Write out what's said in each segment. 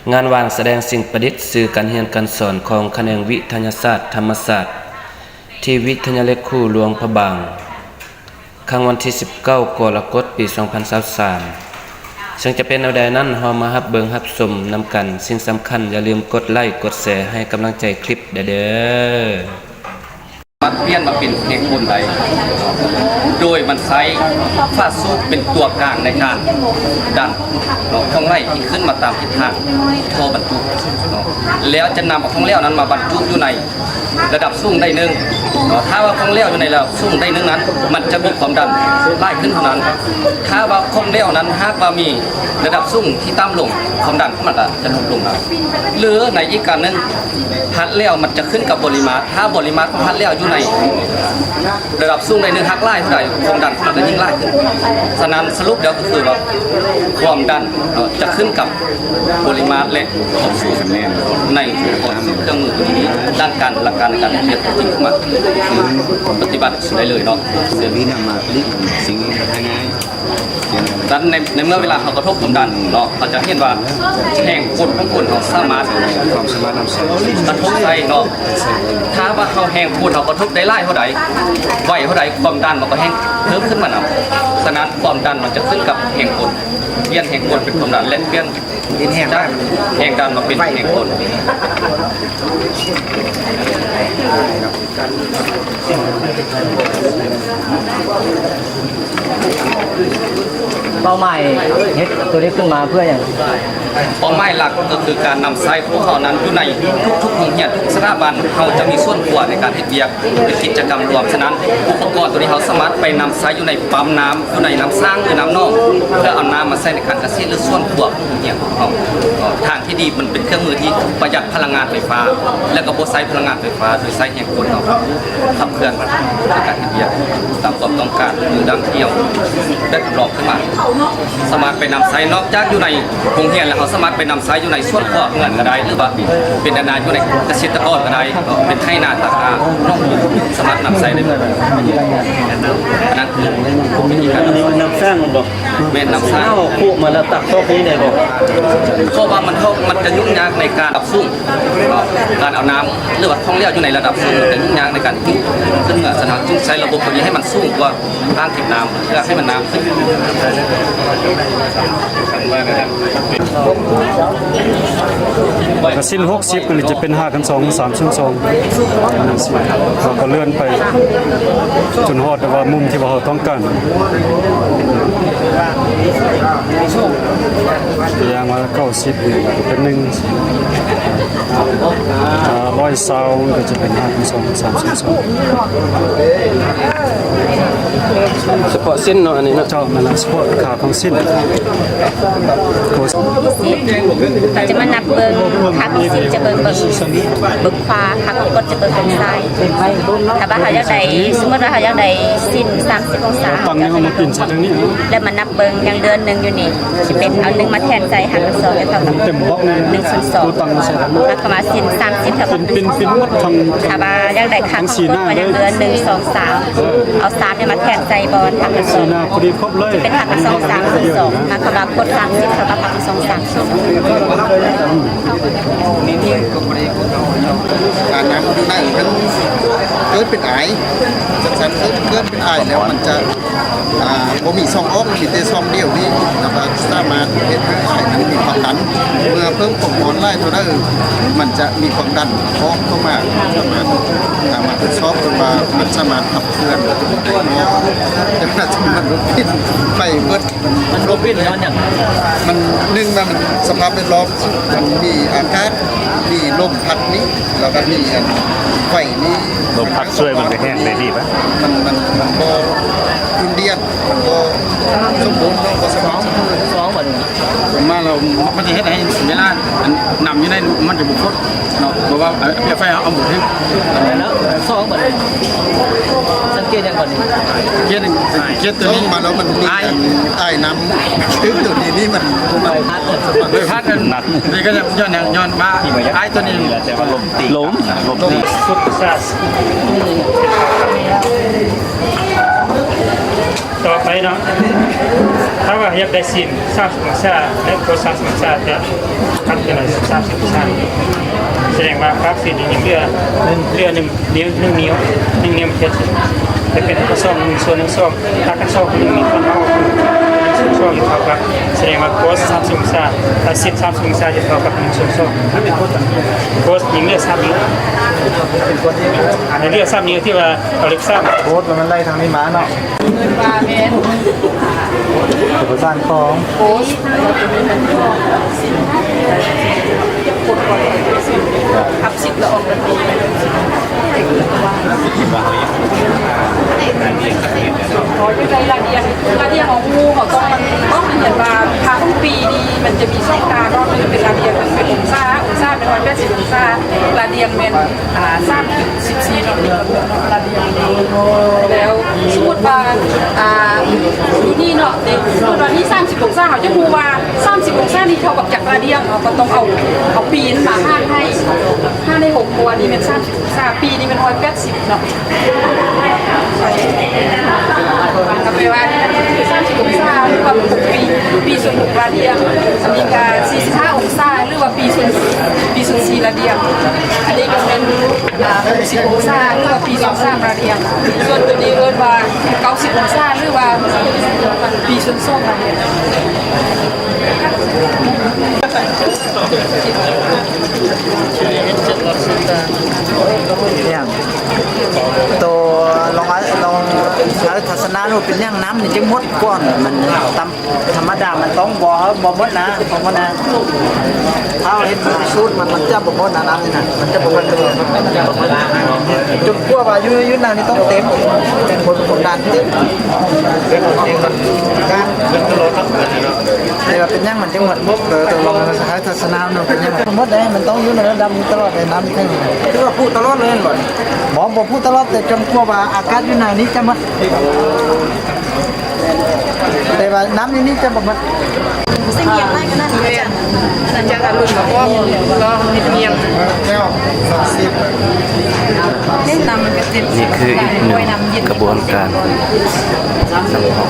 ງານວາງສະແດງສິ່ງປະດິດສື່ການຮຽນການສອນຂອງຂະແໜງວິທະຍາສາດທຳມະຊາດ ທີ່ວິທະຍາເລກຄູຫຼວງພະບາງ ຄັ້ງວັນທີສິບເກົ້າ ກໍລະກົດ ປີສອງພັນຊາວສາມ ເຊິ່ງຈະເປັນແນວໃດນັ້ນ ເຮົາມາຮັບເບິ່ງຮັບຊົມນຳກັນ. ສິ່ງສຳຄັນ ຢ່າລືມກົດໄລກ໌ ກົດແຊ ໃຫ້ກຳລັງໃຈຄລິບແດ່ເດີ້. ມັນປ່ຽນມາເປັນແຮງກົນໄດ້ ໂດຍມັນໃຊ້ຝາສູບເປັນຕົວກາງໃນການດັນເນາະ ຂອງໄຫຼທີ່ຂຶ້ນມາຕາມທິດທາງທໍ່ບັນຈຸເນາະ ແລ້ວຈະນຳເອົາຂອງແຫຼວນັ້ນມາບັນຈຸຢູ່ໃນລະດັບສູງໄດ້ໜຶ່ງເນາະ. ຖ້າວ່າຂອງແຫຼວຢູ່ໃນລະດັບສູງໄດ້ໜຶ່ງນັ້ນ ມັນຈະມີຄວາມດັນຫຼາຍຂຶ້ນເທົ່ານັ້ນ. ຖ້າວ່າຂອງແຫຼວນັ້ນຫາກວ່າມີລະດັບສູງທີ່ຕ່ຳລົງ ຄວາມດັນຂອງມັນກໍຈະຫຼຸດລົງໄດ້ ຫຼືໃນອີກການໜຶ່ງ ພັດແລ້ວມັນຈະຂຶ້ນກັບບໍລິມາດ ຖ້າບໍລິມາດຂອງພັດແລ້ວຢູ່ໃນລະດັບສູງໄດ້ໜຶ່ງ ຫາກຫຼາຍເທົ່າໃດ ຄວາມດັນຂອງມັນກໍຍິ່ງຫຼາຍຂຶ້ນ. ສະນັ້ນສະຫຼຸບແລ້ວກໍຄືວ່າ ຄວາມດັນເນາະ ຈະຂຶ້ນກັບບໍລິມາດ ແລະ ຄວາມສູງໃນອຸປະກອນເຄື່ອງມືຕົວນີ້ ດ້ານການຫຼັກການໃນການເຮັດວຽກຈິງເຂົ້າມາປະຕິບັດໄດ້ເລີຍເນາະ. ສະນັ້ນໃນ ໃນເມື່ອເວລາເຮົາກະທົບຄວາມດັນເນາະ ເຮົາຈະເຫັນວ່າແຮງກົນຂອງຄົນເຮົາສາມາດກະທົບໄດ້ເນາະ. ຖ້າວ່າເຮົາແຮງກົນເຮົາກະທົບໄດ້ຫຼາຍເທົ່າໃດ ໄວເທົ່າໃດ ຄວາມດັນມັນກໍແຮ່ງເພີ່ມຂຶ້ນມານຳ. ສະນັ້ນຄວາມດັນມັນຈະຂຶ້ນກັບແຮງກົນ ປ່ຽນແຮງກົນເປັນຄວາມດັນ ແລະ ປ່ຽນແຮງດັນມາເປັນແຮງກົນ. ເປົ້າໝາຍເຮັດໂຕນີ້ຂຶ້ນມາເພື່ອຫຍັງ? ເປົ້າໝາຍຫຼັກກໍຄືການນຳໃຊ້ພວກເຮົານັ້ນຢູ່ໃນທຸກໆໂຮງຮຽນ ທຸກສະຖາບັນ ເຮົາຈະມີສ່ວນຄົວໃນການເຮັດວຽກ ເປັນກິດຈະກຳລວມ. ສະນັ້ນ ອຸປະກອນໂຕນີ້ເຮົາສາມາດໄປນຳໃຊ້ຢູ່ໃນປ້ຳນ້ຳ ຢູ່ໃນນ້ຳສ້າງ ຫຼື ນ້ຳໜອງ ເພື່ອເອົານ້ຳມາໃຊ້ໃນການກະເສດ ຫຼື ສວນຄົວຂອງໂຮງຮຽນຂອງເຮົາ. ທາງທີ່ດີ ມັນເປັນເຄື່ອງມືທີ່ປະຢັດພະລັງງານໄຟຟ້າ ແລະ ກໍບໍ່ໃຊ້ພະລັງງານໄຟຟ້າ ໂດຍໃຊ້ແຮງ ຄົນເຮົາຂັບເຄື່ອນມັນໃນການເຮັດວຽກຕາມຄວາມຕ້ອງການ ຫຼື ດັ່ງທີ່ເຮົາໄດ້ທົດລອງຂຶ້ນມາ ສາມາດໄປນຳໃຊ້ ນອກຈາກຢູ່ໃນໂຮງຮຽນແລ້ວ ເຮົາສາມາດໄປນຳໃຊ້ຢູ່ໃນສວນຄົວເຮືອນກໍໄດ້ ຫຼືວ່າເປັນອັນນາຢູ່ໃນກະເສດຕະກອນກໍໄດ້ ເປັນໄຮ່ນາຕາກອາ ສາມາດນຳໃຊ້ໄດ້ໝົດ. ອັນນັ້ນຄືວິທີການນຳໃຊ້ ນ້ຳສ້າງແມ່ນບໍ່? ແມ່ນນ້ຳສ້າງ ເອົາຄຸມາແລ້ວຕັກຊອກນີ້ໄດ້ບໍ່? ເພາະວ່າມັນເທົ່າ ມັນຈະຫຍຸ້ງຍາກໃນການດັບສູງ ການເອົານ້ຳ ຫຼືວ່າຂອງເຫຼວຢູ່ໃນລະດັບສູງ ມັນຈະຫຍຸ້ງຍາກໃນການຂຶ້ນເໜືອ. ສະນັ້ນເຮົາຈຶ່ງໃຊ້ລະບົບໂຕນີ້ໃຫ້ມັນສູງກວ່າອ່າງເກັບນ້ຳ ເພື່ອໃຫ້ມັນນ້ຳຂຶ້ນ. ກະຊິນຫົກສິບ ອັນນີ້ຈະເປັນຫ້າຄັນສອງ ສາມເຊິ່ງສອງ ຈັ່ງຊີ້ ເຮົາກະເລື່ອນໄປຈົນຮອດແບບວ່າມຸມທີ່ວ່າເຮົາຕ້ອງການ. ຢ່າງວ່າເກົ້າສິບນີ້ເປັນໜຶ່ງ ອ່າ ຮ້ອຍຊາວມັນກະຈະເປັນຫ້າ ສອງ ສາມ ສອງ ສອງ ສະເພາະເສັ້ນເນາະ ອັນນີ້ເນາະ. ເຈົ້າ ແມ່ນລະ ສະເພາະຂາຂອງເສັ້ນ ເຮົາຈະມານັບເບິ່ງຂາຂອງເສັ້ນ ຈະເບິ່ງ ເບິ່ງ ເບິ່ງຂວາ ຂາຂອງກົດຈະເບິ່ງເບິ່ງຊ້າຍ. ຖ້າວ່າເຮົາຢາກໄດ້ ສົມມຸດວ່າເຮົາຢາກໄດ້ເສັ້ນສາມສິບອົງສາ ເຮົາຈະມາເບິ່ງ ແລ້ວມານັບເບິ່ງ ຢ່າງເດືອນໜຶ່ງຢູ່ນີ້ ຊິເປັນເອົາໜຶ່ງມາແທນໃສ່ ຫານກັບສອງຈະເທົ່າກັບ ເຕັມບລັອກນີ້ ໜຶ່ງສ່ວນສອງ ໂຕຕັ້ງໃສ່ກັນ ແລ້ວກໍມາເສັ້ນສາມສິບເທົ່າກັບ ເປັນ ເປັນໝົດທັງ ຖ້າວ່າຢາກໄດ້ຂາຂອງກົດ ກໍຢ່າງເດືອນໜຶ່ງ ສອງ ສາມ ເອົາສາມນີ້ມາແທນໃສ່ ບໍ່ທັນກັບສອງ ສີ່ໜ້າພໍດີຄົບເລີຍ ເປັນຂາກັບສອງ ສາມ ສອງ ສອງ ໝາຍຄວາມວ່າກົດສາມສິບເທົ່າກັບຂາກັບສອງ ສາມ ສອງ ການນຳຢູ່ໃນມັນເກີດເປັນອາຍ ຈັ່ງຊັ້ນ ເກີດ ເກີດເປັນອາຍແລ້ວມັນຈະ ອ່າ ບໍ່ມີຊ່ອງອອກ ມີແຕ່ຊ່ອງດຽວນີ້ ແລ້ວກໍສາມາດເຮັດໃຫ້ອາຍມັນມີຄວາມດັນ ເມື່ອເພີ່ມຄວາມຮ້ອນຫຼາຍເທົ່າໃດ ມັນຈະມີຄວາມດັນອອກເຂົ້າມາ ສາມາດ ສາມາດທົດສອບເບິ່ງວ່າມັນສາມາດຂັບເຄື່ອນໄດ້ບໍ່ ແຕ່ວ່າມັນບໍ່ເປັນ ໄປເບິດ. ມັນບໍ່ເປັນຍ້ອນຫຍັງ? ມັນ ໜຶ່ງວ່າມັນສະພາບແວດລ້ອມ ມັນມີອາກາດ ມີລົມພັດນີ້ ແລ້ວກໍມີອັນໄຟນີ້ ລົມພັດຊ່ວຍມັນກໍແຫ້ງໄດ້ດີປະ? ມັນ ມັນ ມັນບໍ່ດຸ່ນດ່ຽນ ມັນບໍ່ສົມບູນເນາະ ບໍ່ສະໝໍ້າສະເໝີ. ສອງບັດນີ້ ມາແລ້ວມັນຈະເຮັດໃຫ້ເວລາອັນນ້ຳຢູ່ໃນມັນຈະບໍ່ຟົດເນາະ ເພາະວ່າ ເອີ ໄຟເຮົາເອົາໝົດເລີຍ. ແລ້ວສອງບັດນີ້ ສັງເກດຫຍັງກ່ອນນີ້? ເກດ ເກດຕົວນີ້ ມາແລ້ວມັນມີອາຍ ອາຍນ້ຳ ຄືຕົວນີ້ນີ້ມັນ ໃບພັດ ໃບພັດອັນນີ້ກໍຍ້ອນຫຍັງ? ຍ້ອນວ່າອາຍຕົວນີ້ ແຕ່ວ່າລົມຕີ ລົມ ລົມຕີ ສຸດສາດ. ຕໍ່ໄປເນາະ ຖ້າວ່າຢາກໄດ້ຊີ້ນສາມສິບອົງສາ ແລະ ໂຄສາມສິບອົງສາ ຈະຄັດຂຶ້ນມາສາມສິບອົງສາ ສະແດງວ່າປາກຊີ້ນນີ້ຍັງເຫຼືອ ເຫຼືອໜຶ່ງ ນິ້ວ ໜຶ່ງນິ້ວ ໜຶ່ງນິ້ວ ມັນຈະ ຈະເປັນກະສອງ ໜຶ່ງສ່ວນໜຶ່ງສອງ ຖ້າກະສອງໜຶ່ງນີ້ ຄວນເຮົາໜຶ່ງສ່ວນສອງຢູ່ເທົ່າກັບ ສະແດງວ່າໂຄສາມສິບອົງສາ ອາ ຊີ້ນສາມສິບອົງສາຈະເທົ່າກັບໜຶ່ງສ່ວນສອງ ໂຄສຍັງເຫຼືອສາມນິ້ວ ເຫຼືອສາມນິ້ວທີ່ວ່າເອົາເຫຼັກສາມ ໂຄສມັນໄລ່ທາງນີ້ມາເນາະ ເອີ້ນວ່າແມ່ນ ເອກະສານຂອງໂຄສ ອັບສິບລະອອກລະຕີ ອໍ ຢູ່ໃນລະດຽງ ລະດຽງຂອງໝູ່ເຂົາຕ້ອງ ມັນຕ້ອງຮຽນວ່າພະຂອງປີນີ້ມັນຈະມີສອງຕາເນາະ ເປັນລະດຽງ ເປັນອົງສາ ອົງສາແມ່ນຮ້ອຍແປດສິບອົງສາ ລະດຽງແມ່ນ ອ່າ ສາມຈຸດສິບສີ່ເນາະ ລະດຽງ ແລ້ວສົມມຸດວ່າ ອ່າ ຢູ່ນີ້ເນາະ ສົມມຸດວ່ານີ້ສາມສິບອົງສາ ເຮົາຈະຮູ້ວ່າສາມສິບອົງສານີ້ເທົ່າກັບຈັກລະດຽງ ເຮົາກໍຕ້ອງເອົາ ເອົາປີນມາຫານໃຫ້ ຫານໃຫ້ຫົກ ເພາະວ່ານີ້ແມ່ນສາມສິບ ສາມປີນີ້ແມ່ນຮ້ອຍແປດສິບເນາະ ກໍແປວ່າສາມສິບອົງສາ ຫຼືວ່າຫົກປີ ປີສ່ວນຫົກລະດຽງ ອັນນີ້ກໍສີ່ສິບຫ້າອົງສາ ຫຼືວ່າປີສ່ວນ ປີສ່ວນສີ່ລະດຽງ ອັນນີ້ກໍແມ່ນ ອ່າ ຫົກສິບອົງສາ ຫຼືວ່າປີສ່ວນສາມລະດຽງ ສ່ວນໂຕນີ້ເອີ້ນວ່າເກົ້າສິບອົງສາ ຫຼືວ່າປີສ່ວນສອງລະດຽງ. ໂຕລອງ ລອງ ອາ ທັດສະນະດູ ເປັນຫຍັງນ້ຳນີ້ຈຶ່ງໝົດກ່ອນ ມັນຕາມທຳມະດາມັນຕ້ອງບໍ່ ບໍ່ໝົດນະ ບໍ່ໝົດນະ ຖ້າເຮົາເຮັດສູດມັນ ມັນຈະບໍ່ໝົດນະ ນ້ຳນີ້ນະ ມັນຈະບໍ່ໝົດ ຈົນກວ່າວ່າຢູ່ ຢູ່ໜ້ານີ້ຕ້ອງເຕັມ ເປັນຄົນ ຄົນດັນເຕັມ ແຕ່ວ່າເປັນຫຍັງມັນຈຶ່ງໝົດ ເອີ ໂຕລອງ ໃຫ້ທັດສະນະດູ ເປັນຫຍັງໝົດເດ້ ມັນຕ້ອງຢູ່ໃນລະດັບນີ້ຕະຫຼອດເດ້ ນ້ຳນີ້ ຄືວ່າຜຸຕະຫຼອດເລີຍແມ່ນບໍ່? ບໍ່ ບໍ່ຜຸຕະຫຼອດ ແຕ່ຈົນກວ່າວ່າອາກາດຢູ່ໃນນີ້ຈະໝົດ ແຕ່ວ່ານ້ຳຢູ່ນີ້ຈະບໍ່ໝົດ ເສັ້ນຫຽງໄດ້ຂະໜາດນີ້ ຈາກອາລົມມາພ້ອມ ລອງເຮັດຫຽງ ແລ້ວສາມສິບ ນີ້ຄືອີກໜຶ່ງຂະບວນການ ນ້ຳຫອມ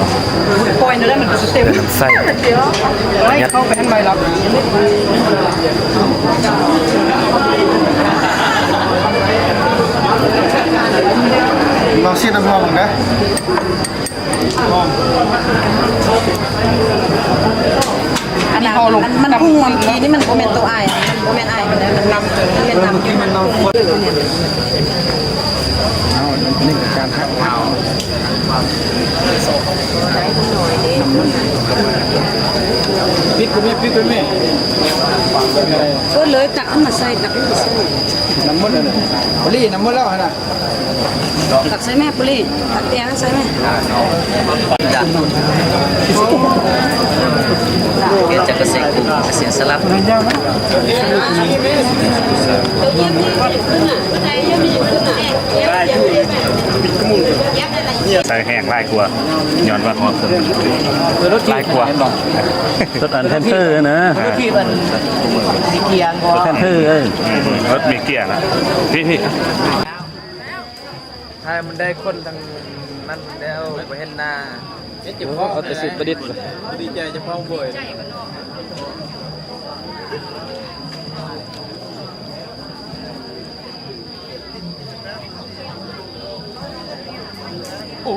ປ່ອຍແລ້ວມັນກໍເຕັມ ນ້ຳໃສ ເຂົ້າໄປທາງໃບລັບ ລອງຊີມນ້ຳຫອມເບິ່ງເດີ. ອັນນັ້ນ ອັນມັນພຸ່ງເມື່ອກີ້ນີ້ມັນບໍ່ແມ່ນໂຕອ້າຍ ມັນບໍ່ແມ່ນອ້າຍມັນເດ້ ມັນນຳ ມັນແມ່ນນຳຢູ່ ມັນນຳຄົນ ເອົາ ອັນນີ້ການຮັກ ປິດກໍມີ ປິດກໍມີ ເປີດເລີຍ ຕັກເອົາມາໃສ່ ຕັກເອົາມາໃສ່ ນ້ຳໝົດແລ້ວ ບໍລີ້ ນ້ຳໝົດແລ້ວຫັ້ນນະ. ຕັກໃສ່ແມ່ ປຸລີ ຕັກແຕງໃສ່ແມ່ ເຮັດຈັກກະເຊກຸ ກະເຊສະຫຼັບ ໃສ່ແຫ້ງຫຼາຍກວ່າ ຍ້ອນວ່າຮອດເຖິງຫຼາຍກວ່າ ລົດອັນແທນເຕີນະ ລົດທີ່ມັນມີກຽງ ແທນເຕີເອີຍ ລົດມີກຽງ ພີ່ໆ. ຖ້າມັນໄດ້ຄົນທາງນັ້ນແລ້ວບໍ່ເຫັນໜ້າ ເອົາແຕ່ສູດປະດິດ ດີໃຈຈະພ້ອມໂບຍ. ໂອ້.